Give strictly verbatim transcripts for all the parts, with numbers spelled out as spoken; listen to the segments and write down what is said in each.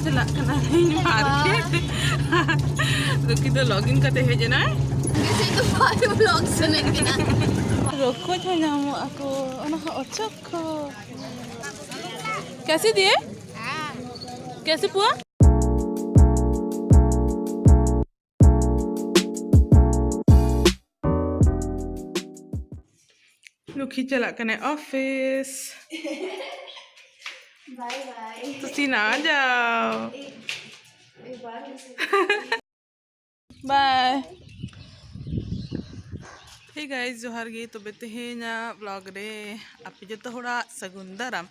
ᱪᱟᱞᱟᱜ ᱠᱟᱱᱟ ᱛᱮᱦᱮᱧ ᱢᱟᱨᱠᱮᱴ᱾ ᱞᱩᱠᱷᱤ ᱫᱚ ᱞᱚᱜᱤᱱ ᱠᱟᱛᱮ ᱦᱮᱡ ᱮᱱᱟᱭ᱾ ᱵᱮᱥᱤ ᱫᱚ ᱵᱟᱭ ᱵᱞᱚᱜ ᱥᱟᱱᱟᱧ ᱠᱟᱱᱟ᱾ ᱨᱚᱠᱚᱡ ᱦᱚᱸ ᱧᱟᱢᱚᱜ ᱟᱠᱚ, ᱚᱱᱟ ᱦᱚᱸ ᱚᱪᱚᱜ ᱠᱚ᱾ कैसी दिए? कैसी पुआ? ᱞᱩᱠᱷᱤ ᱪᱟᱞᱟᱜ ᱠᱟᱱᱟᱭ ᱚᱯᱷᱤᱥ᱾ Bye bye. तुसी ना जाओ। एक, एक बार हो सकता है। बाय। हे गाइस, जोहार ᱜᱮ। ᱛᱚᱵᱮ ᱛᱮᱦᱮᱧᱟᱜ ᱵᱞᱚᱜ ᱨᱮ ᱟᱯᱮ ᱡᱚᱛᱚ ᱦᱚᱲᱟᱜ ᱥᱟᱹᱜᱩᱱ ᱫᱟᱨᱟᱢ᱾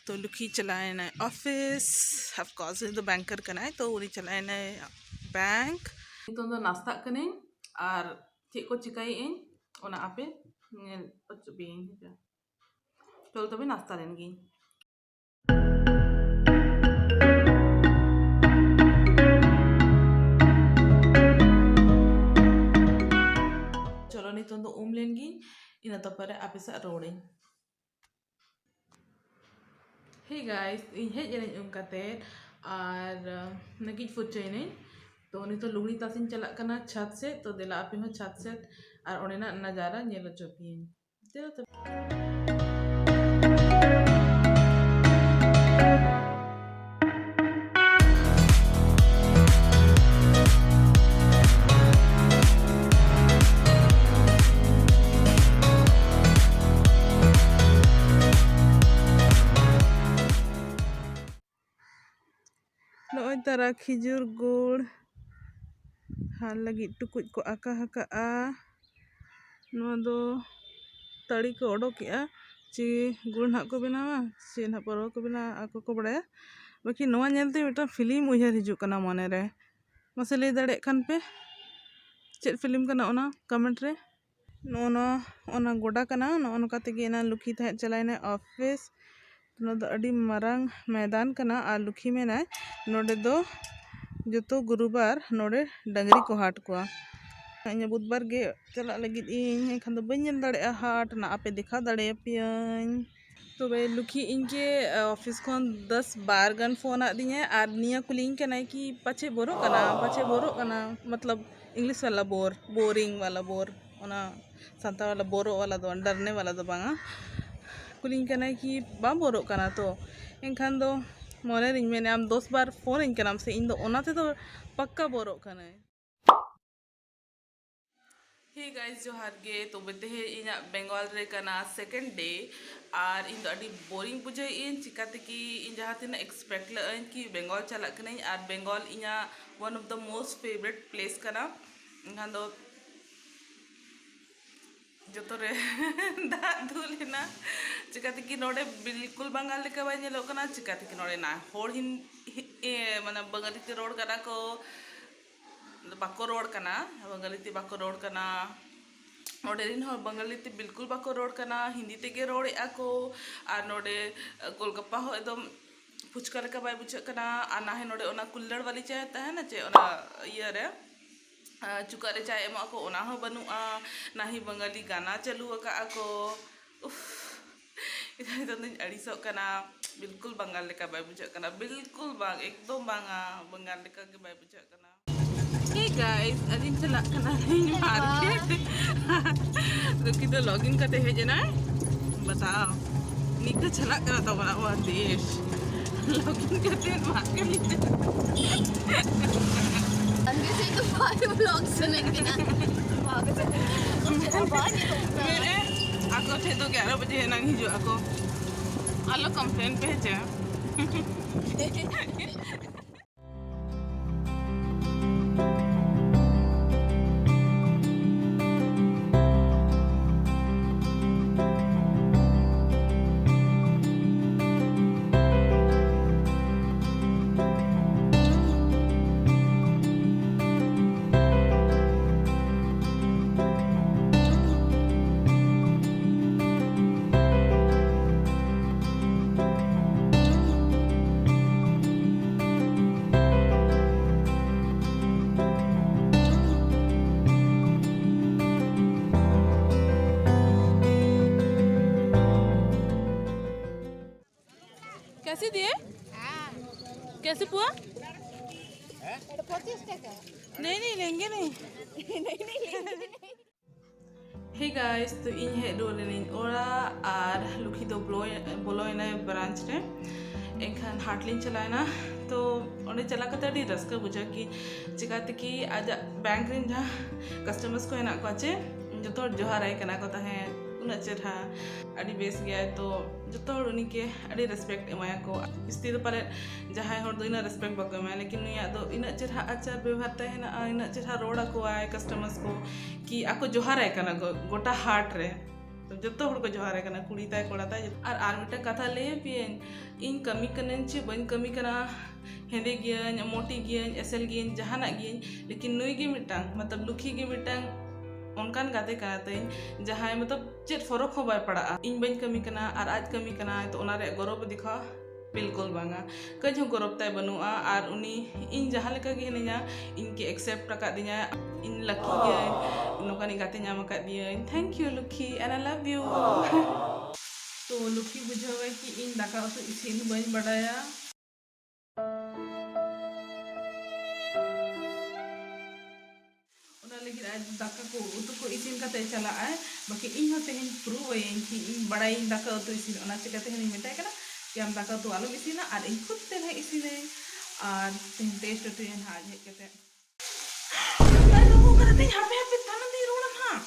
ᱛᱚ ᱞᱩᱠᱷᱤ ᱪᱟᱞᱟᱣᱮᱱᱟᱭ ᱚᱯᱷᱤᱥ, ᱚᱯᱷᱠᱳᱨᱥ ᱩᱱᱤ ᱫᱚ ᱵᱮᱝᱠᱟᱨ ᱠᱟᱱᱟᱭ, ᱛᱚ ᱩᱱᱤ ᱪᱟᱞᱟᱣᱮᱱᱟᱭ ᱵᱮᱝᱠ᱾ ᱱᱤᱛᱚᱝ ᱫᱚ ᱱᱟᱥᱛᱟᱜ ᱠᱟᱹᱱᱟᱹᱧ ᱟᱨ ᱪᱮᱫ ᱠᱚ ᱪᱤᱠᱟᱹᱭᱮᱫ ᱟᱹᱧ ᱚᱱᱟ ᱟᱯᱮ ᱧᱮᱞ ᱦᱚᱪᱚ ᱯᱮᱭᱟᱹᱧ, ᱦᱮᱸ ᱥᱮ? ᱪᱚᱞ ᱛᱚᱵᱮ ᱱᱟᱥᱛᱟ ᱞᱮᱱ ᱜᱤᱧ᱾ ᱪᱚᱞᱚ ᱱᱤᱛᱚᱝ ᱫᱚ ᱩᱢ ᱞᱮᱱ ᱜᱤᱧ, ᱤᱱᱟᱹ ᱛᱟᱯᱚᱨᱮ ᱟᱯᱮ ᱥᱟᱶ ᱨᱚᱲᱟᱹᱧ᱾ हे गाइस, ᱤᱧ ᱦᱮᱡ ᱮᱱᱟᱹᱧ ᱩᱢ ᱠᱟᱛᱮ ᱟᱨ ᱱᱟᱹᱠᱤᱡ ᱯᱷᱩᱨᱪᱟᱹᱭᱮᱱᱟᱹᱧ᱾ ᱛᱚ ᱱᱤᱛᱚᱜ ᱞᱩᱜᱽᱲᱤ ᱛᱟᱥᱮᱧ ᱪᱟᱞᱟᱜ ᱠᱟᱱᱟ ᱪᱷᱟᱫᱽ ᱥᱮᱫ᱾ ᱛᱚ ᱫᱮᱞᱟ ᱟᱯᱮ ᱦᱚᱸ ᱪᱷᱟᱫᱽ ᱥᱮᱫ ᱟᱨ ᱚᱸᱰᱮᱱᱟᱜ ᱱᱟᱡᱟᱨᱟ ᱧᱮᱞ ᱦᱚᱪᱚ ᱯᱮᱭᱟᱹᱧ᱾ ᱫᱮᱞᱟ ᱛᱚᱵᱮ᱾ ᱱᱚᱜᱼᱚᱭ ᱛᱟᱨᱟ ᱠᱷᱤᱡᱩᱨ ᱜᱩᱲ ᱦᱟᱨ ᱞᱟᱹᱜᱤᱫ ᱴᱩᱠᱩᱡ ᱠᱚ ᱟᱠᱟ ᱟᱠᱟᱜᱼᱟ᱾ ᱱᱚᱣᱟ ᱫᱚ ᱛᱟᱹᱲᱤ ᱠᱚ ᱚᱰᱚᱠᱮᱜᱼᱟ, ᱪᱮ ᱜᱩᱲ ᱱᱟᱦᱟᱜ ᱠᱚ ᱵᱮᱱᱟᱣᱟ, ᱪᱮ ᱱᱟᱦᱟᱜ ᱯᱟᱹᱨᱣᱟᱹ ᱠᱚ ᱵᱮᱱᱟᱣᱟ, ᱟᱠᱚ ᱠᱚ ᱵᱟᱲᱟᱭᱟ᱾ ᱵᱟᱹᱠᱤ ᱱᱚᱣᱟ ᱧᱮᱞᱛᱮ ᱢᱤᱫᱴᱟᱝ ᱯᱷᱤᱞᱢ ᱩᱭᱦᱟᱹᱨ ᱦᱤᱡᱩᱜ ᱠᱟᱱᱟ ᱢᱚᱱᱮᱨᱮ᱾ ᱢᱟᱥᱮ ᱞᱟᱹᱭ ᱫᱟᱲᱮᱭᱟᱜ ᱠᱷᱟᱱ ᱯᱮ, ᱪᱮᱫ ᱯᱷᱤᱞᱢ ᱠᱟᱱᱟ ᱚᱱᱟ? ᱠᱚᱢᱮᱱᱴ ᱨᱮ᱾ ᱱᱚᱜᱼᱚ ᱱᱚᱣᱟ, ᱚᱱᱟ ᱜᱚᱰᱟ ᱠᱟᱱᱟ, ᱱᱚᱜᱼᱚ ᱱᱚᱝᱠᱟ ᱛᱮᱜᱮ ᱮᱱᱟᱱ ᱞᱩᱠᱷᱤ ᱛᱟᱦᱮᱸᱫ ᱪᱟᱞᱟᱣᱮᱱᱟᱭ ᱚᱯᱷᱤᱥ᱾ ᱱᱚᱣᱟ ᱫᱚ ᱟᱹᱰᱤ ᱢᱟᱨᱟᱝ ᱢᱚᱭᱫᱟᱱ ᱠᱟᱱᱟ ᱟᱨ ᱞᱩᱠᱷᱤ ᱢᱮᱱᱟᱭ ᱱᱚᱰᱮ ᱫᱚ ᱡᱚᱛᱚ ᱜᱩᱨᱩᱵᱟᱨ ᱱᱚᱰᱮ ᱰᱟᱹᱝᱨᱤ ᱠᱚ ᱦᱟᱴ ᱠᱚᱣᱟ᱾ ᱤᱧᱟᱹᱜ ᱵᱩᱫᱷᱵᱟᱨ ᱜᱮ ᱪᱟᱞᱟᱜ ᱞᱟᱹᱜᱤᱫ ᱤᱧ, ᱮᱱᱠᱷᱟᱱ ᱫᱚ ᱵᱟᱹᱧ ᱧᱮᱞ ᱫᱟᱲᱮᱭᱟᱜᱼᱟ ᱦᱟᱴ, ᱱᱟ ᱟᱯᱮ ᱫᱮᱠᱷᱟᱣ ᱫᱟᱲᱮᱭᱟᱯᱮᱭᱟᱹᱧ᱾ ᱛᱚᱵᱮ ᱞᱩᱠᱷᱤ, ᱤᱧ ᱜᱮ, ᱟ, ᱚᱯᱷᱤᱥ ᱠᱷᱚᱱ ᱫᱚᱥ ᱵᱟᱨ ᱜᱟᱱ ᱯᱷᱳᱱ ᱟᱫᱤᱧᱟᱭ ᱟᱨ ᱱᱤᱭᱟᱹ ᱠᱩᱞᱤᱧ ᱠᱟᱱᱟᱭ ᱠᱤ ᱯᱟᱪᱷᱮ ᱵᱳᱨᱚᱜ ᱠᱟᱱᱟ, ᱯᱟᱪᱷᱮ ᱵᱳᱨᱚᱜ ᱠᱟᱱᱟ, ᱢᱚᱛᱞᱚᱵ ᱤᱝᱞᱤᱥ ᱣᱟᱞᱟ ᱵᱳᱨ, ᱵᱳᱨᱤᱝ ᱣᱟᱞᱟ ᱵᱳᱨ, ᱚᱱᱟ ᱥᱟᱱᱛᱟᱲ ᱣᱟᱞᱟ ᱵᱳᱨᱚᱜ ᱣᱟᱞᱟ ᱫᱚ ᱵᱟᱝ, ᱰᱟᱨᱱᱮ ᱣᱟᱞᱟ ᱫᱚ ᱵᱟᱝᱟ᱾ ᱠᱩᱞᱤᱧ ᱠᱟᱱᱟᱭ ᱠᱤ ᱵᱟᱢ ᱵᱳᱨᱚᱜ ᱠᱟᱱᱟ ᱛᱚ? ᱮᱱᱠᱷᱟᱱ ᱫᱚ ᱢᱚᱱᱮ ᱨᱤᱧ ᱢᱮᱱᱮᱫᱼᱟ, ᱟᱢ ᱫᱚᱥ ᱵᱟᱨ ᱯᱷᱳᱱᱟᱹᱧ ᱠᱟᱱᱟᱢ ᱥᱮ, ᱤᱧ ᱫᱚ ᱚᱱᱟ ᱛᱮᱫᱚ ᱯᱟᱠᱠᱟ ᱵᱳᱨᱚᱜ ᱠᱟᱹᱱᱟᱹᱧ᱾ Hey guys, ᱡᱚᱦᱟᱨ ᱜᱮ᱾ ᱛᱚᱵᱮ ᱛᱮᱦᱮᱧ ᱤᱧᱟᱹᱜ ᱵᱮᱝᱜᱚᱞ ᱨᱮ ᱠᱟᱱᱟ second day, ᱟᱨ ᱤᱧ ᱫᱚ ᱟᱹᱰᱤ ᱵᱳᱨᱤᱝ ᱵᱩᱡᱷᱟᱹᱣᱮᱫ ᱟᱹᱧ᱾ ᱪᱤᱠᱟᱹ ᱛᱮᱠᱤ ᱤᱧ ᱡᱟᱦᱟᱸ ᱛᱤᱱᱟᱹᱜ expect ᱞᱮᱫ ᱟᱹᱧ ᱠᱤ ᱵᱮᱝᱜᱚᱞ ᱪᱟᱞᱟᱜ ᱠᱟᱹᱱᱟᱹᱧ, ᱟᱨ ᱵᱮᱝᱜᱚᱞ ᱤᱧᱟᱹᱜ one of the most favourite place ᱠᱟᱱᱟ᱾ ᱮᱱᱠᱷᱟᱱ ᱫᱚ ᱡᱚᱛᱚ ᱨᱮ ᱫᱟᱜ ᱫᱩᱞ ᱮᱱᱟ᱾ ᱪᱤᱠᱟᱹ ᱛᱮᱠᱤ ᱱᱚᱰᱮ ᱵᱤᱞᱠᱩᱞ ᱵᱟᱝᱜᱟᱞ ᱞᱮᱠᱟ ᱵᱟᱭ ᱧᱮᱞᱚᱜ ᱠᱟᱱᱟ᱾ ᱪᱤᱠᱟᱹ ᱛᱮᱠᱤ ᱱᱚᱰᱮ ᱱᱟ ᱦᱚᱲ ᱦᱤᱱ-, ᱦᱤ-, ᱮ, ᱢᱟᱱᱮ ᱵᱟᱝᱜᱟᱞᱤ ᱛᱮ ᱨᱚᱲ ᱠᱟᱱᱟ ᱠᱚ, ᱵᱟᱠᱚ ᱨᱚᱲ ᱠᱟᱱᱟ, ᱵᱟᱝᱜᱟᱞᱤ ᱛᱮ ᱵᱟᱠᱚ ᱨᱚᱲ ᱠᱟᱱᱟ᱾ ᱱᱚᱰᱮ ᱨᱮᱱ ᱦᱚᱲ ᱵᱟᱝᱜᱟᱞᱤ ᱛᱮ ᱵᱤᱞᱠᱩᱞ ᱵᱟᱠᱚ ᱨᱚᱲ ᱠᱟᱱᱟ, ᱦᱤᱱᱫᱤ ᱛᱮᱜᱮ ᱨᱚᱲᱮᱫᱼᱟ ᱠᱚ᱾ ᱟᱨ ᱱᱚᱰᱮ ᱜᱳᱞᱜᱟᱯᱯᱟ ᱦᱚᱸ ᱮᱠᱫᱚᱢ ᱯᱷᱩᱪᱠᱟ ᱞᱮᱠᱟ ᱵᱟᱭ ᱵᱩᱡᱷᱟᱹᱜ ᱠᱟᱱᱟ᱾ ᱟᱨ ᱱᱟ ᱦᱚᱸ ᱱᱚᱰᱮ ᱚᱱᱟ ᱠᱩᱞᱞᱟᱲ ᱣᱟᱞᱤ ᱪᱟ ᱛᱟᱦᱮᱱᱟ ᱪᱮ, ᱚᱱᱟ ᱤᱭᱟᱹ ᱨᱮ, ᱟᱨ ᱪᱩᱠᱟᱜ ᱨᱮ ᱪᱟ ᱮᱢᱚᱜ ᱟᱠᱚ, ᱚᱱᱟ ᱦᱚᱸ ᱵᱟᱹᱱᱩᱜᱼᱟ᱾ ᱱᱟ ᱦᱤ ᱵᱟᱝᱜᱟᱞᱤ ᱜᱟᱱᱟ ᱪᱟᱹᱞᱩ ᱟᱠᱟᱫ ᱟᱠᱚ᱾ ᱩᱯᱷ, ᱱᱤᱛᱚᱜ ᱫᱚᱧ ᱟᱹᱲᱤᱥᱚᱜ ᱠᱟᱱᱟ᱾ ᱵᱤᱞᱠᱩᱞ ᱵᱟᱝᱜᱟᱞ ᱞᱮᱠᱟ ᱵᱟᱭ ᱵᱩᱡᱷᱟᱹᱜ ᱠᱟᱱᱟ, ᱵᱤᱞᱠᱩᱞ ᱵᱟᱝ, ᱮᱠᱫᱚᱢ ᱵᱟᱝᱟ, ᱵᱟᱝᱜᱟᱞ ᱞᱮᱠᱟ ᱜᱮ ᱵᱟᱭ ᱵᱩᱡᱷᱟᱹᱜ ᱠᱟᱱᱟ᱾ Hey guys, ᱟᱹᱞᱤᱧ ᱪᱟᱞᱟᱜ ᱠᱟᱱᱟᱞᱤᱧ ᱢᱟᱨᱠᱮᱴ᱾ ᱞᱩᱠᱷᱤ ᱫᱚ login ᱠᱟᱛᱮ ᱦᱮᱡ ᱮᱱᱟᱭ, ᱵᱟᱛᱟᱣ᱾ ᱱᱤᱛ ᱫᱚ ᱪᱟᱞᱟᱜ ᱠᱟᱱᱟ ᱛᱟᱵᱚᱱ ᱟᱵᱚᱣᱟᱜ ᱫᱮᱥ᱾ Login ᱠᱟᱛᱮ ᱢᱟᱨᱠᱮᱴ ᱞᱤᱧ ᱪᱟᱞᱟᱜ ᱠᱟᱱᱟ᱾ ᱟᱢᱜᱮ ᱪᱮᱫ ᱫᱚ ᱵᱟᱭ vlog ᱥᱟᱱᱟᱧ ᱠᱟᱱᱟ᱾ ᱵᱟᱝ ᱧᱮᱞᱚᱜ ᱠᱟᱱᱟ᱾ ᱢᱮᱱᱮᱫ, ᱟᱠᱚ ᱴᱷᱮᱡ ᱫᱚ ᱮᱜᱟᱨᱚ ᱵᱟᱡᱮ ᱮᱱᱟᱝ ᱦᱤᱡᱩᱜ ᱟᱠᱚ᱾ ᱟᱞᱚ complain ᱯᱮ ᱦᱮᱸ ᱪᱮ᱾ कैसे दिए? कैसे पुआ? नहीं, नहीं, लेंगे नहीं। Hey guys, ᱛᱚ ᱤᱧ ᱦᱮᱡ ᱨᱩᱣᱟᱹᱲ ᱮᱱᱟᱹᱧ ᱚᱲᱟᱜ ᱟᱨ ᱞᱩᱠᱷᱤ ᱫᱚ ᱵᱚᱞᱚᱭ-, ᱵᱚᱞᱚᱭᱮᱱᱟᱭ branch ᱨᱮ᱾ ᱮᱱᱠᱷᱟᱱ ᱦᱟᱴ ᱞᱤᱧ ᱪᱟᱞᱟᱣᱮᱱᱟ᱾ ᱛᱚ ᱚᱸᱰᱮ ᱪᱟᱞᱟᱣ ᱠᱟᱛᱮ ᱟᱹᱰᱤ ᱨᱟᱹᱥᱠᱟᱹ ᱵᱩᱡᱷᱟᱹᱜᱼᱟ ᱠᱤ ᱪᱤᱠᱟᱹᱛᱮ ᱠᱤ ᱟᱡᱟᱜ bank ᱨᱮᱱ ᱡᱟᱦᱟᱸ customers ᱠᱚ ᱦᱮᱱᱟᱜ ᱠᱚᱣᱟ ᱪᱮ, ᱡᱚᱛᱚ ᱦᱚᱲ ᱡᱚᱦᱟᱨᱟᱭ ᱠᱟᱱᱟ ᱠᱚ ᱛᱟᱦᱮᱸᱫ, ᱩᱱᱟᱹᱜ ᱪᱮᱨᱦᱟ, ᱟᱹᱰᱤ ᱵᱮᱥ ᱜᱮᱭᱟᱭ᱾ ᱛᱚ ᱡᱚᱛᱚ ᱦᱚᱲ ᱩᱱᱤ ᱜᱮ ᱟᱹᱰᱤ respect ᱮᱢᱟᱭᱟᱠᱚ᱾ ᱡᱟᱹᱥᱛᱤ ᱫᱚ ᱯᱟᱞᱮᱫ ᱡᱟᱦᱟᱸᱭ ᱦᱚᱲ ᱫᱚ ᱤᱱᱟᱹᱜ respect ᱵᱟᱠᱚ ᱮᱢᱟᱭᱟ, ᱞᱮᱠᱤᱱ ᱱᱩᱭᱟᱜ ᱫᱚ ᱤᱱᱟᱹᱜ ᱪᱮᱨᱦᱟ ᱟᱪᱟᱨ ᱵᱮᱵᱚᱦᱟᱨ ᱛᱟᱭ ᱦᱮᱱᱟᱜᱼᱟ, ᱤᱱᱟᱹᱜ ᱪᱮᱨᱦᱟ ᱨᱚᱲ ᱟᱠᱚᱣᱟᱭ customers ᱠᱚ ᱠᱤ ᱟᱠᱚ ᱡᱚᱦᱟᱨᱟᱭ ᱠᱟᱱᱟ ᱠᱚ ᱜᱚᱴᱟ ᱦᱟᱴ ᱨᱮ᱾ ᱛᱚ ᱡᱚᱛᱚ ᱦᱚᱲ ᱠᱚ ᱡᱚᱦᱟᱨᱟᱭ ᱠᱟᱱᱟ, ᱠᱩᱲᱤ ᱛᱟᱭ ᱠᱚᱲᱟ ᱛᱟᱭ᱾ ᱟᱨ ᱟᱨ ᱢᱤᱫᱴᱟᱝ ᱠᱟᱛᱷᱟ ᱞᱟᱹᱭ ᱟᱯᱮᱭᱟᱹᱧ, ᱤᱧ ᱠᱟᱹᱢᱤ ᱠᱟᱹᱱᱟᱹᱧ ᱪᱮ ᱵᱟᱹᱧ ᱠᱟᱹᱢᱤ ᱠᱟᱱᱟ, ᱦᱮᱸᱫᱮ ᱜᱤᱭᱟᱹᱧ, ᱢᱚᱴᱤ ᱜᱤᱭᱟᱹᱧ, ᱮᱥᱮᱞ ᱜᱤᱭᱟᱹᱧ, ᱡᱟᱦᱟᱱᱟᱜ ᱜᱤᱭᱟᱹᱧ, ᱞᱮᱠᱤᱱ ᱱᱩᱭ ᱜᱮ ᱢᱤᱫᱴᱟᱝ, ᱢᱚᱛᱞᱚᱵ ᱞᱩᱠᱷᱤ ᱜᱮ ᱢᱤᱫᱴᱟᱝ ᱚᱱᱠᱟᱱ ᱜᱟᱛᱮ ᱠᱟᱱᱟ ᱛᱤᱧ, ᱡᱟᱦᱟᱸᱭ ᱢᱚᱛᱞᱚᱵ ᱪᱮᱫ ᱯᱷᱚᱨᱚᱠ ᱦᱚᱸ ᱵᱟᱭ ᱯᱟᱲᱟᱜᱼᱟ᱾ ᱤᱧ ᱵᱟᱹᱧ ᱠᱟᱹᱢᱤ ᱠᱟᱱᱟ ᱟᱨ ᱟᱡ ᱠᱟᱹᱢᱤ ᱠᱟᱱᱟᱭ, ᱛᱚ ᱚᱱᱟ ᱨᱮᱭᱟᱜ ᱜᱚᱨᱚᱵᱽ ᱫᱮᱠᱷᱟᱣ ᱵᱤᱞᱠᱩᱞ ᱵᱟᱝᱟ, ᱠᱟᱹᱡ ᱦᱚᱸ ᱜᱚᱨᱚᱵᱽ ᱛᱟᱭ ᱵᱟᱹᱱᱩᱜᱼᱟ᱾ ᱟᱨ ᱩᱱᱤ ᱤᱧ ᱡᱟᱦᱟᱸ ᱞᱮᱠᱟ ᱜᱮ ᱦᱤᱱᱟᱹᱧᱟ, ᱤᱧ ᱜᱮ accept ᱟᱠᱟᱫᱤᱧᱟᱭ, ᱤᱧ lucky ᱜᱤᱭᱟᱹᱧ, ᱱᱚᱝᱠᱟᱱᱤᱡ ᱜᱟᱛᱮ ᱧᱟᱢ ᱟᱠᱟᱫᱤᱭᱟᱹᱧ᱾ Thank you Lakhi, and I love you. ᱛᱚ ᱞᱩᱠᱷᱤ ᱵᱩᱡᱷᱟᱹᱣᱟᱭ ᱠᱤ ᱤᱧ ᱫᱟᱠᱟ ᱩᱛᱩ ᱤᱥᱤᱱ ᱵᱟᱹᱧ ᱵᱟᱰᱟᱭᱟ᱾ ᱚᱱᱟ ᱞᱟᱹᱜᱤᱫ ᱟᱡ ᱫᱟᱠᱟ ᱠᱚ ᱩᱛᱩ ᱠᱚ ᱤᱥᱤᱱ ᱠᱟᱛᱮ ᱪᱟᱞᱟᱜ ᱟᱭ, ᱵᱟᱠᱤ ᱤᱧ ᱦᱚᱸ ᱛᱮᱦᱮᱧ prove ᱟᱹᱭᱟᱹᱧ ᱠᱤ ᱤᱧ ᱵᱟᱲᱟᱭᱟᱹᱧ ᱫᱟᱠᱟ ᱩᱛᱩ ᱤᱥᱤᱱ᱾ ᱚᱱᱟ ᱪᱤᱠᱟᱹ ᱛᱮᱦᱮᱧ ᱢᱮᱛᱟᱭ ᱠᱟᱱᱟ ᱠᱤ ᱟᱢ ᱫᱟᱠᱟ ᱩᱛᱩ ᱟᱞᱚᱢ ᱤᱥᱤᱱᱟ ᱟᱨ ᱤᱧ ᱠᱷᱩᱫ ᱛᱮ ᱱᱟᱦᱟᱜ ᱤᱥᱤᱱᱟᱹᱧ᱾ ᱟᱨ ᱛᱮᱦᱮᱧ taste ᱦᱚᱪᱚᱭᱟ ᱱᱟᱦᱟᱜ ᱟᱡ ᱦᱮᱡ ᱠᱟᱛᱮ᱾ ᱟᱨ ᱫᱚᱦᱚ ᱠᱟᱫᱟ ᱛᱤᱧ, ᱦᱟᱯᱮ ᱦᱟᱯᱮ ᱛᱟᱭᱱᱚᱢ ᱛᱤᱧ ᱨᱩᱣᱟᱹᱲᱟ ᱱᱟᱦᱟᱜ᱾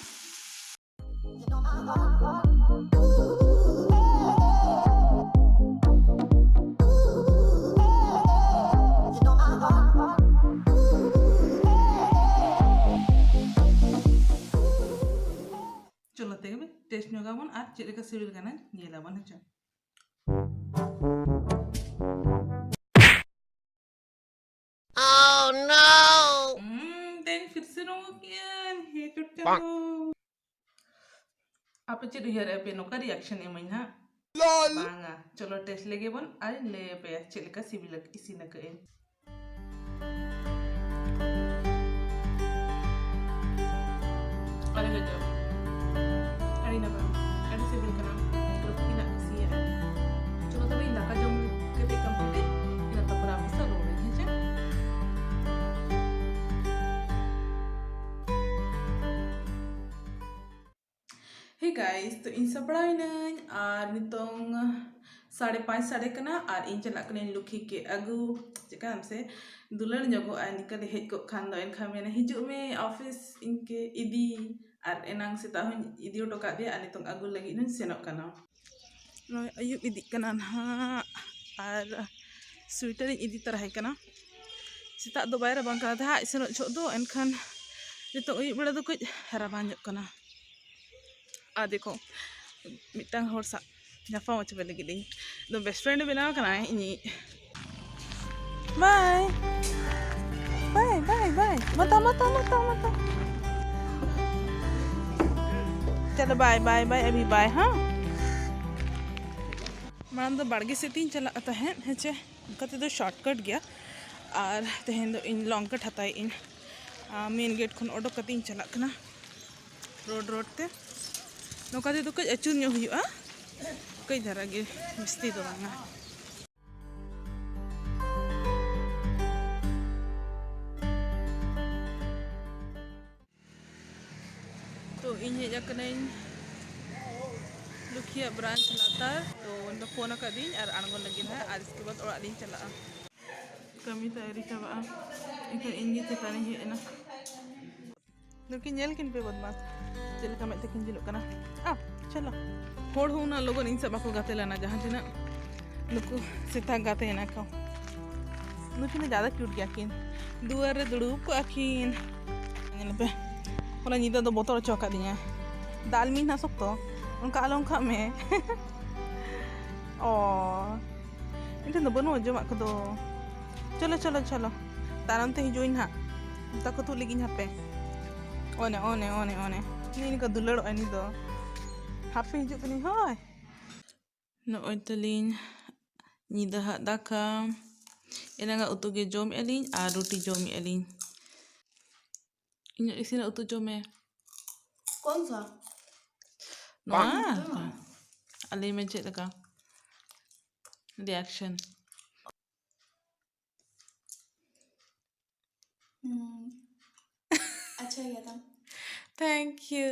ᱪᱚᱞᱚ ᱛᱮᱜᱮ ᱵᱮ taste ᱧᱚᱜᱟᱵᱚᱱ ᱟᱨ ᱪᱮᱫ ᱞᱮᱠᱟ ᱥᱤᱵᱤᱞ ᱠᱟᱱᱟ ᱧᱮᱞᱟᱵᱚᱱ, ᱦᱮᱸᱪᱮ᱾ Oh no! ᱦᱩᱸ, ᱛᱮᱦᱮᱧ ᱯᱷᱤᱨ ᱥᱮ ᱨᱚᱝᱜᱚ ᱠᱮᱜᱼᱟᱹᱧ᱾ ᱦᱮ ᱪᱚᱴ ᱪᱟᱸᱫᱚ᱾ ᱟᱯᱮ ᱪᱮᱫ ᱩᱭᱦᱟᱹᱨᱮᱜᱼᱟ ᱯᱮ ᱱᱚᱝᱠᱟ reaction ᱮᱢᱟᱹᱧ ᱦᱟᱸᱜ? ᱞᱚᱞ᱾ ᱵᱟᱝᱟ, ᱪᱚᱞᱚ taste ᱞᱮᱜᱮ ᱵᱚᱱ ᱟᱨᱤᱧ ᱞᱟᱹᱭ ᱟᱯᱮᱭᱟ ᱪᱮᱫ ᱞᱮᱠᱟ ᱥᱤᱵᱤᱞ ᱤᱥᱤᱱ ᱟᱠᱟᱫ ᱟᱹᱧ᱾ ᱟᱹᱰᱤ ᱜᱟᱡᱟᱵ, ᱟᱹᱰᱤ ᱱᱟᱯᱟᱭ, ᱟᱹᱰᱤ ᱥᱤᱵᱤᱞ ᱠᱟᱱᱟ᱾ ᱯᱩᱨᱟᱹ ᱠᱩᱠᱤ ᱱᱟᱜ ᱠᱩᱥᱤᱭᱟᱜᱼᱟ᱾ ᱪᱚᱞᱚ ᱛᱚᱵᱮ ᱤᱧ ᱫᱟᱠᱟ ᱡᱚᱢ ᱞᱮ᱾ ᱚᱯᱷᱤᱥ ᱨᱩᱣᱟᱹᱲᱟᱹᱧ, ᱦᱮᱸ ᱪᱮ? Hey guys, ᱛᱚ ᱤᱧ ᱥᱟᱯᱲᱟᱣ ᱮᱱᱟᱹᱧ ᱟᱨ ᱱᱤᱛᱚᱝ ᱥᱟᱲᱮ ᱯᱟᱸᱪ ᱥᱟᱰᱮ ᱠᱟᱱᱟ ᱟᱨ ᱤᱧ ᱪᱟᱞᱟᱜ ᱠᱟᱹᱱᱟᱹᱧ ᱞᱩᱠᱷᱤ ᱠᱮ ᱟᱹᱜᱩ᱾ ᱪᱮᱠᱟᱭᱟᱢ ᱥᱮ, ᱫᱩᱞᱟᱹᱲ ᱧᱚᱜᱚᱜ ᱟᱭ ᱱᱤᱝᱠᱟᱹ ᱞᱮ ᱦᱮᱡ ᱠᱚᱜ ᱠᱷᱟᱱ ᱫᱚ, ᱮᱱᱠᱷᱟᱱ ᱢᱮᱱᱟ, "ᱦᱤᱡᱩᱜ ᱢᱮ ᱚᱯᱷᱤᱥ ᱤᱧ ᱠᱮ ᱤᱫᱤ", ᱟᱨ ᱮᱱᱟᱝ ᱥᱮᱛᱟᱜ ᱦᱚᱸᱧ ᱤᱫᱤ ᱦᱚᱴᱚ ᱠᱟᱫ ᱫᱮᱭᱟ ᱟᱨ ᱱᱤᱛᱚᱝ ᱟᱹᱜᱩ ᱞᱟᱹᱜᱤᱫ ᱦᱚᱸᱧ ᱥᱮᱱᱚᱜ ᱠᱟᱱᱟ᱾ ᱱᱚᱜᱼᱚᱭ ᱟᱹᱭᱩᱵ ᱤᱫᱤᱜ ᱠᱟᱱᱟ ᱱᱟᱦᱟᱜ ᱟᱨ ᱥᱩᱭᱮᱴᱟᱨ ᱤᱧ ᱤᱫᱤ ᱛᱟᱨᱟᱭ ᱠᱟᱱᱟ᱾ ᱥᱮᱛᱟᱜ ᱫᱚ ᱵᱟᱭ ᱨᱟᱵᱟᱝ ᱠᱟᱱᱟ ᱛᱟᱦᱮᱸᱫ ᱥᱮᱱᱚᱜ ᱡᱚᱦᱚᱜ ᱫᱚ, ᱮᱱᱠᱷᱟᱱ ᱱᱤᱛᱚᱜ ᱟᱹᱭᱩᱵ ᱵᱮᱲᱟ ᱫᱚ ᱠᱟᱹᱡ ᱨᱟᱵᱟᱝ ᱧᱚᱜ ᱠᱟᱱᱟ᱾ ᱟᱨ ᱫᱮᱠᱷᱚ, ᱢᱤᱫᱴᱟᱝ ᱦᱚᱲ ᱥᱟᱶ ᱧᱟᱯᱟᱢ ᱦᱚᱪᱚ ᱞᱟᱹᱜᱤᱫ ᱤᱧ, ᱫᱚ ᱵᱮᱥᱴ ᱯᱷᱨᱮᱱᱰ ᱵᱮᱱᱟᱣ ᱠᱟᱱᱟᱭ ᱤᱧᱤᱡ᱾ ᱵᱟᱭ ᱵᱟᱭ ᱵᱟᱭ ᱵᱟᱭ, ᱢᱟᱛᱟ ᱢᱟᱛᱟ ᱢᱟᱛᱟ ᱢᱟᱛᱟ᱾ ᱪᱚᱞᱚ ᱵᱟᱭ ᱵᱟᱭ ᱵᱟᱭ, ᱟᱵᱷᱤ ᱵᱟᱭ, ᱦᱟᱸ᱾ ᱢᱟᱲᱟᱝ ᱫᱚ ᱵᱟᱲᱜᱮ ᱥᱮᱫ ᱛᱤᱧ ᱪᱟᱞᱟᱜ ᱛᱟᱦᱮᱸᱫ, ᱦᱮᱸ ᱪᱮ, ᱚᱱᱠᱟ ᱛᱮᱫᱚ ᱥᱚᱨᱴᱠᱟᱴ ᱜᱮᱭᱟ᱾ ᱟᱨ ᱛᱮᱦᱮᱧ ᱫᱚ ᱤᱧ ᱞᱚᱝ ᱠᱟᱴ ᱦᱟᱛᱟᱣᱮᱫ ᱟᱹᱧ᱾ ᱟᱨ ᱢᱮᱱ ᱜᱮᱴ ᱠᱷᱚᱱ ᱚᱰᱚᱠ ᱠᱟᱛᱮ ᱤᱧ ᱪᱟᱞᱟᱜ ᱠᱟᱱᱟ ᱨᱳᱰ ᱨᱳᱰ ᱛᱮ᱾ ᱱᱚᱝᱠᱟ ᱛᱮᱫᱚ ᱠᱟᱹᱡ ᱟᱹᱪᱩᱨ ᱧᱚᱜ ᱦᱩᱭᱩᱜᱼᱟ, ᱠᱟᱹᱡ ᱫᱷᱟᱨᱟ ᱜᱮ, ᱡᱟᱹᱥᱛᱤ ᱫᱚ ᱵᱟᱝᱟ᱾ ᱛᱚ ᱤᱧ ᱦᱮᱡ ᱟᱠᱟᱱᱟᱹᱧ ᱞᱩᱠᱷᱤᱭᱟᱜ ᱵᱨᱟᱧᱪ ᱞᱟᱛᱟᱨ᱾ ᱛᱚ ᱩᱱᱤ ᱫᱚ ᱯᱷᱳᱱ ᱟᱠᱟᱫᱤᱧ ᱟᱨ ᱟᱬᱜᱚᱱ ᱞᱟᱹᱜᱤᱫ ᱦᱟᱸᱜ, ᱟᱨ ᱤᱥᱠᱮ ᱵᱟᱫ ᱚᱲᱟᱜ ᱞᱤᱧ ᱪᱟᱞᱟᱜᱼᱟ᱾ ᱠᱟᱹᱢᱤ ᱛᱚ ᱟᱹᱣᱨᱤ ᱪᱟᱵᱟᱜᱼᱟ, ᱮᱱᱠᱷᱟᱱ ᱤᱧ ᱜᱮ ᱪᱮᱛᱟᱱ ᱤᱧ ᱦᱮᱡ ᱮᱱᱟ᱾ ᱱᱩᱠᱤᱱ ᱧᱮᱞ ᱠᱤᱱ ᱯᱮ ᱵᱚᱫᱢᱟᱥ, ᱪᱮᱫ ᱞᱮᱠᱟ ᱢᱮᱫ ᱛᱟᱹᱠᱤᱱ ᱡᱩᱞᱩᱜ ᱠᱟᱱᱟ᱾ ᱟ, ᱪᱚᱞᱚ᱾ ᱦᱚᱲ ᱦᱚᱸ ᱩᱱᱟᱹᱜ ᱞᱚᱜᱚᱱ ᱤᱧ ᱥᱟᱶ ᱵᱟᱠᱚ ᱜᱟᱛᱮ ᱞᱮᱱᱟ, ᱡᱟᱦᱟᱸ ᱛᱤᱱᱟᱹᱜ ᱱᱩᱠᱩ ᱥᱮᱛᱟ ᱜᱟᱛᱮ ᱮᱱᱟ ᱠᱚ᱾ ᱱᱩᱠᱤᱱ ᱫᱚ ᱡᱟᱫᱟ ᱠᱤᱭᱩᱴ ᱜᱮᱭᱟ ᱠᱤᱱ, ᱫᱩᱣᱟᱹᱨ ᱨᱮ ᱫᱩᱲᱩᱵ ᱠᱚᱜᱼᱟ ᱠᱤᱱ᱾ ᱧᱮᱞ ᱯᱮ, ᱦᱚᱞᱟ ᱧᱤᱫᱟᱹ ᱫᱚ ᱵᱚᱛᱚᱨ ᱦᱚᱪᱚ ᱟᱠᱟᱫᱤᱧᱟ᱾ ᱫᱟᱞ ᱢᱤᱧ ᱱᱟᱜ ᱥᱚᱠᱛᱚ, ᱚᱱᱠᱟ ᱟᱞᱚᱢ ᱠᱷᱟᱜ ᱢᱮ᱾ ᱚ, ᱤᱧ ᱴᱷᱮᱱ ᱫᱚ ᱵᱟᱹᱱᱩᱜᱼᱟ ᱡᱚᱢᱟᱜ ᱠᱚᱫᱚ᱾ ᱪᱚᱞᱚ, ᱪᱚᱞᱚ, ᱪᱚᱞᱚ, ᱛᱟᱭᱱᱚᱢ ᱛᱮ ᱦᱤᱡᱩᱜ ᱟᱹᱧ ᱱᱟᱦᱟᱜ, ᱫᱟᱠᱟ ᱩᱛᱩ ᱞᱟᱹᱜᱤᱫ ᱦᱟᱯᱮ᱾ ᱚᱱᱮ, ᱚᱱᱮ, ᱚᱱᱮ, ᱚᱱᱮ, ᱱᱤᱭᱟᱹ ᱱᱤᱝᱠᱟ ᱫᱩᱞᱟᱹᱲᱚᱜ ᱟᱭ ᱱᱤᱛ ᱫᱚ᱾ ᱦᱟᱯᱮ ᱦᱤᱡᱩᱜ ᱠᱟᱹᱱᱟᱹᱧ, ᱦᱳᱭ᱾ ᱱᱚᱜᱼᱚᱭ ᱛᱟᱹᱞᱤᱧ ᱧᱤᱫᱟᱹ ᱦᱟᱜ ᱫᱟᱠᱟ᱾ ᱮᱱᱟᱝᱟᱜ ᱩᱛᱩ ᱜᱮ ᱡᱚᱢᱮᱜᱼᱟ ᱞᱤᱧ ᱟᱨ ᱨᱩᱴᱤ ᱡᱚᱢᱮᱜᱼᱟ ᱞᱤᱧ᱾ ᱤᱧᱟᱹᱜ ᱤᱥᱤᱱᱟᱜ ᱩᱛᱩ ᱡᱚᱢ ᱢᱮ᱾ कौन सा? ᱱᱚᱣᱟ? ᱵᱟᱝ᱾ ᱟᱨ ᱞᱟᱹᱭ ᱢᱮ ᱪᱮᱫ ᱞᱮᱠᱟ reaction? ᱦᱩᱸ᱾ ᱟᱪᱪᱷᱟ ᱜᱮᱭᱟ ᱛᱟᱢ᱾ Thank you.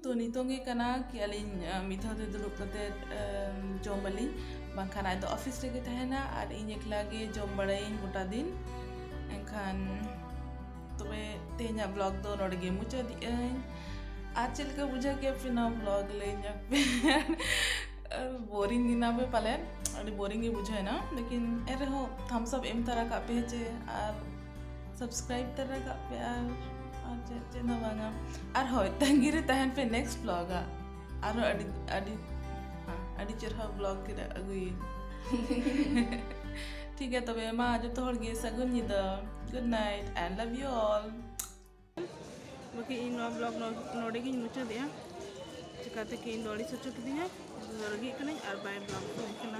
ᱛᱚ ᱱᱤᱛᱚᱝ ᱜᱮ ᱠᱟᱱᱟ ᱠᱤ ᱟᱹᱞᱤᱧ, ᱟᱸ, ᱢᱤᱫ ᱫᱷᱟᱣ ᱛᱮ ᱫᱩᱲᱩᱵ ᱠᱟᱛᱮ, ᱟᱸ, ᱡᱚᱢ ᱟᱹᱞᱤᱧ, ᱵᱟᱝᱠᱷᱟᱱ ᱟᱡ ᱫᱚ ᱚᱯᱷᱤᱥ ᱨᱮᱜᱮ ᱛᱟᱦᱮᱱᱟ ᱟᱨ ᱤᱧ ᱮᱠᱞᱟ ᱜᱮ ᱡᱚᱢ ᱵᱟᱲᱟᱭᱟᱹᱧ ᱜᱚᱴᱟ ᱫᱤᱱ᱾ ᱮᱱᱠᱷᱟᱱ ᱛᱚᱵᱮ ᱛᱮᱦᱮᱧᱟᱜ ᱵᱞᱚᱜ ᱫᱚ ᱱᱚᱰᱮ ᱜᱮ ᱢᱩᱪᱟᱹᱫᱮᱜ ᱟᱹᱧ᱾ ᱟᱨ ᱪᱮᱫ ᱞᱮᱠᱟ ᱵᱩᱡᱷᱟᱹᱣ ᱠᱮᱫ ᱯᱮ ᱱᱚᱣᱟ ᱵᱞᱚᱜ ᱞᱟᱹᱭ ᱧᱚᱜ ᱯᱮ᱾ ᱵᱳᱨᱤᱝ ᱮᱱᱟ ᱯᱮ ᱯᱟᱞᱮᱱ, ᱟᱹᱰᱤ ᱵᱳᱨᱤᱝ ᱜᱮ ᱵᱩᱡᱷᱟᱹᱣ ᱮᱱᱟ, ᱞᱮᱠᱤᱱ ᱮᱱ ᱨᱮᱦᱚᱸ ᱛᱷᱟᱢᱥ ᱟᱯ ᱮᱢ ᱛᱟᱨᱟ ᱠᱟᱜ ᱯᱮ ᱦᱮᱸ ᱪᱮ, ᱟᱨ ᱥᱟᱵᱥᱠᱨᱟᱭᱤᱵ ᱛᱟᱨᱟ ᱠᱟᱜ ᱯᱮ, ᱟᱨ ᱟᱨ ᱪᱮᱫ ᱪᱮᱫ ᱦᱚᱸ ᱵᱟᱝᱟ᱾ ᱟᱨ ᱦᱳᱭ, ᱛᱟᱺᱜᱤ ᱨᱮ ᱛᱟᱦᱮᱱ ᱯᱮ ᱱᱮᱠᱥᱴ ᱵᱞᱚᱜ ᱟᱜ, ᱟᱨᱦᱚᱸ ᱟᱹᱰᱤ ᱟᱹᱰᱤ ᱟᱹᱰᱤ ᱪᱮᱨᱦᱟ ᱵᱞᱚᱜ ᱛᱮ ᱟᱹᱜᱩᱭᱟᱹᱧ᱾ ᱴᱷᱤᱠ ᱜᱮᱭᱟ, ᱛᱚᱵᱮ ᱢᱟ ᱡᱚᱛᱚ ᱦᱚᱲ ᱜᱮ ᱥᱟᱹᱜᱩᱱ ᱧᱤᱫᱟᱹ, good night and love you all. ᱵᱟᱹᱠᱤ ᱤᱧ ᱱᱚᱣᱟ ᱵᱞᱚᱜ ᱱᱚ-, ᱱᱚᱰᱮ ᱜᱤᱧ ᱢᱩᱪᱟᱹᱫᱮᱜᱼᱟ᱾ ᱪᱤᱠᱟᱹᱛᱮ ᱠᱤ ᱤᱧ ᱫᱚ ᱟᱹᱲᱤᱥ ᱦᱚᱪᱚ ᱠᱤᱫᱤᱧᱟ, ᱨᱟᱹᱜᱤᱜ ᱠᱟᱹᱱᱟᱹᱧ ᱟᱨ ᱵᱟᱭ ᱵᱞᱚᱜ ᱥᱟᱱᱟᱧ ᱠᱟᱱᱟ᱾